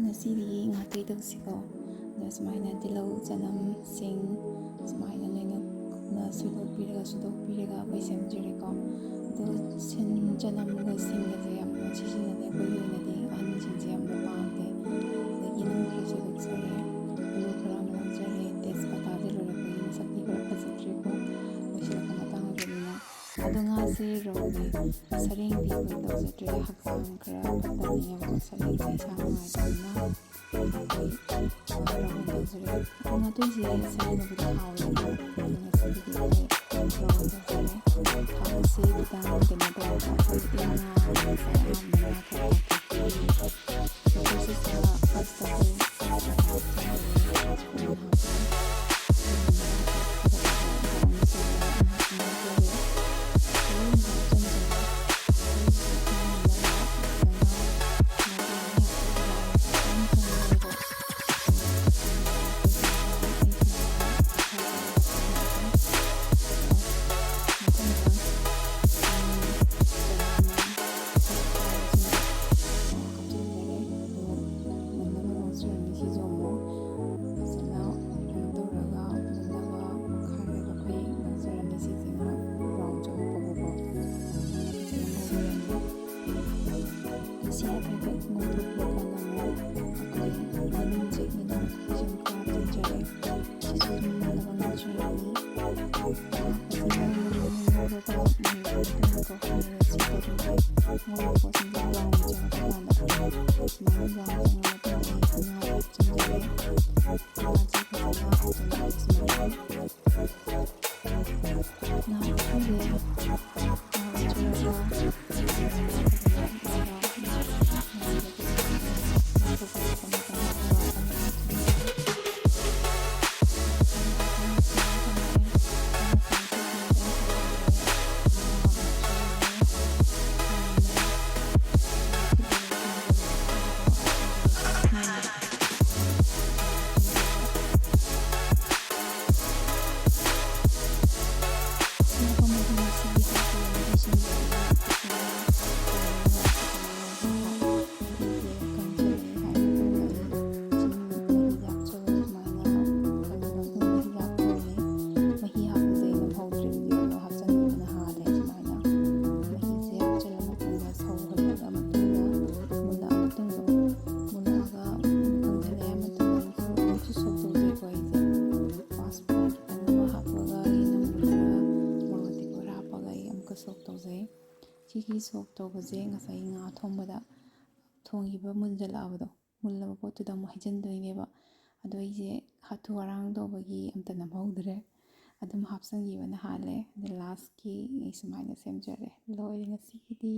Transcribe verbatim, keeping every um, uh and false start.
ꯉꯁꯤꯗꯤ ꯉꯥꯇꯩ ꯇꯧꯁꯤꯀꯣ꯫ ꯑꯗꯣ ꯁꯨꯃꯥꯏꯅ ꯇꯤꯜꯍꯧ, ꯆꯅꯝ, ꯁꯤꯡ ꯁꯨꯃꯥꯏꯅ ꯂꯣꯏꯅ ꯀꯨꯞꯅ ꯁꯣꯏꯗꯣꯛꯄꯤꯔꯒ, ꯁꯨꯗꯣꯛꯄꯤꯔꯒ ꯑꯩꯈꯣꯏ ꯁꯦꯝꯖꯔꯦꯀꯣ꯫ ꯑꯗꯣ ꯁꯤꯡ, ꯆꯅꯝꯒ ꯁꯤꯡꯒꯁꯦ ꯌꯥꯝꯅ ꯁꯤꯖꯤꯟꯅꯗꯦ ꯑꯩꯈꯣꯏꯒꯤ ꯑꯣꯏꯅꯗꯤ, ꯑꯍꯟꯁꯤꯡꯁꯦ ꯌꯥꯝꯅ ꯄꯥꯝꯗꯦ꯫ ꯑꯗꯒꯤ ꯌꯦꯅꯝ ꯈꯔ ꯁꯣꯏꯗꯣꯛꯆꯔꯦ, ꯑꯂꯨ ꯈꯔ ꯑꯃ ꯂꯧꯖꯔꯦ, ꯇꯦꯖꯄꯇꯥꯗꯤ ꯂꯣꯏꯔꯛꯄꯒꯤ ꯃꯁꯛꯇꯤ ꯈꯔ ꯐꯖꯗ꯭ꯔꯦꯀꯣ, ꯂꯣꯏꯁꯤꯜꯂꯛꯄ ꯃꯇꯥꯡ ꯑꯣꯏꯕꯅꯤꯅ꯫ ꯑꯗꯣ ꯉꯥꯁꯦ ꯔꯧꯒꯤ ꯁꯔꯦꯡꯗꯤ ꯑꯩꯈꯣꯏ ꯇꯧꯖꯗ꯭ꯔꯦ, ꯍꯛꯆꯥꯡ ꯈꯔ ꯐꯠꯇꯕꯅꯤꯅꯀꯣ, ꯁꯔꯦꯡꯁꯦ ꯏꯁꯥ ꯅꯨꯡꯉꯥꯏꯇꯕꯅꯤꯅ ꯑꯩꯈꯣꯏ ꯔꯧ ꯑꯣꯏꯅ ꯇꯧꯖꯔꯦ꯫ ꯉꯥꯇꯩꯁꯦ ꯁꯔꯦꯡꯅꯕꯨꯗꯤ ꯍꯥꯎꯋꯦ, ꯑꯗꯣ ꯉꯁꯤꯒꯤꯗꯤ ꯑꯩꯈꯣꯏ ꯔꯧ ꯑꯣꯏꯅ ꯇꯧꯖꯔꯦ꯫ ꯊꯥꯎꯁꯦ ꯈꯤꯇꯪ ꯀꯩꯅꯣ ꯇꯧꯔꯒ, ꯑꯩꯈꯣꯏ ꯉꯥ ꯑꯌꯥꯝꯕꯅ ꯈꯔ ꯇꯥꯎꯊꯣꯛꯄꯤꯔꯦ꯫ ꯍꯥꯞꯆꯤꯟꯖꯔꯦ꯫ ꯑꯗꯨꯒ ꯃꯨꯟꯅꯕ ꯉꯧꯖꯔꯅꯤ꯫ ꯁꯤꯁꯨ ꯑꯃꯨꯛ ꯐꯖꯅ ꯀꯩꯅꯣ ꯇꯧꯔꯒ ꯃꯨꯟꯅꯕ ꯑꯣꯠꯈꯥꯏꯔꯒ ꯑꯩꯈꯣꯏ ꯉꯧꯖꯔꯅꯤ꯫ ꯁꯤꯁꯦ ꯉꯥꯏꯍꯥꯛ ꯕ꯭ꯔꯥꯎꯟ ꯆꯪꯉꯛꯄꯒꯀꯣ ꯐꯖꯅ ꯉꯧꯕꯤꯔꯅꯤ꯫ ꯃꯁꯤ ꯍꯥꯏꯐꯦꯠ ꯉꯧꯊꯣꯛꯄꯤꯔꯀꯥꯟꯗ ꯑꯃꯨꯛ ꯑꯩꯈꯣꯏ ꯌꯦꯅꯝꯁꯦ, ꯌꯦꯅꯝ ꯈꯔ ꯍꯥꯞꯆꯤꯟꯖꯔꯦ꯫ ꯁꯤꯁꯨ ꯑꯗꯨꯝ ꯃꯨꯟꯅꯕ ꯉꯧꯖꯔꯅꯤ꯫ ꯐꯖꯅ ꯃꯨꯟꯅ ꯉꯧꯔꯒ ꯃꯨꯜꯂꯕ ꯃꯇꯨꯡꯗꯀꯣ ꯃꯤꯅꯠꯁꯦ ꯑꯗꯨꯝ ꯉꯧꯔꯒ ꯁꯨꯝ ꯕ꯭ꯔꯥꯎꯟ ꯆꯪꯉꯛꯄ ꯀꯥꯟꯗ ꯁꯨꯃꯥꯏꯅ ꯕ꯭ꯔꯥꯎꯟ ꯆꯪꯉꯛꯄ ꯃꯇꯨꯡꯗ ꯑꯩ ꯉꯥ ꯍꯥꯞꯆꯤꯟꯖꯔꯦ꯫ ꯉꯥꯁꯦ ꯐꯖꯅ ꯍꯥꯞꯆꯤꯟꯖꯔꯦ ꯁꯨꯃꯥꯏꯅ꯫ ꯉꯥ ꯍꯥꯞꯆꯤꯟꯖꯔꯒ ꯁꯤ ꯁꯣꯛ ꯇꯧꯕꯁꯦ ꯉꯁꯥꯏ ꯉꯥ ꯊꯣꯡꯕꯗ ꯊꯣꯡꯈꯤꯕ ꯃꯨꯟꯖꯜꯂꯛꯑꯕꯗꯣ, ꯃꯨꯜꯂꯕ ꯄꯣꯠꯇꯨꯗ ꯑꯃꯨꯛ ꯍꯩꯖꯤꯟꯗꯣꯏꯅꯦꯕ꯫ ꯑꯗꯣ ꯑꯩꯁꯦ ꯍꯥꯊꯨ ꯍꯥꯔꯥꯡ ꯇꯧꯕꯒꯤ ꯑꯝꯇ ꯅꯝꯍꯧꯗ꯭ꯔꯦ, ꯑꯗꯨꯝ ꯍꯥꯞꯆꯤꯟꯈꯤꯕꯅ ꯍꯥꯜꯂꯦ꯫ ꯑꯗ ꯂꯥꯁꯀꯤ ꯑꯩ ꯁꯨꯃꯥꯏꯅ ꯁꯦꯝꯖꯔꯦ꯫ ꯂꯣꯏꯔꯦ ꯉꯁꯤꯒꯤꯗꯤ꯫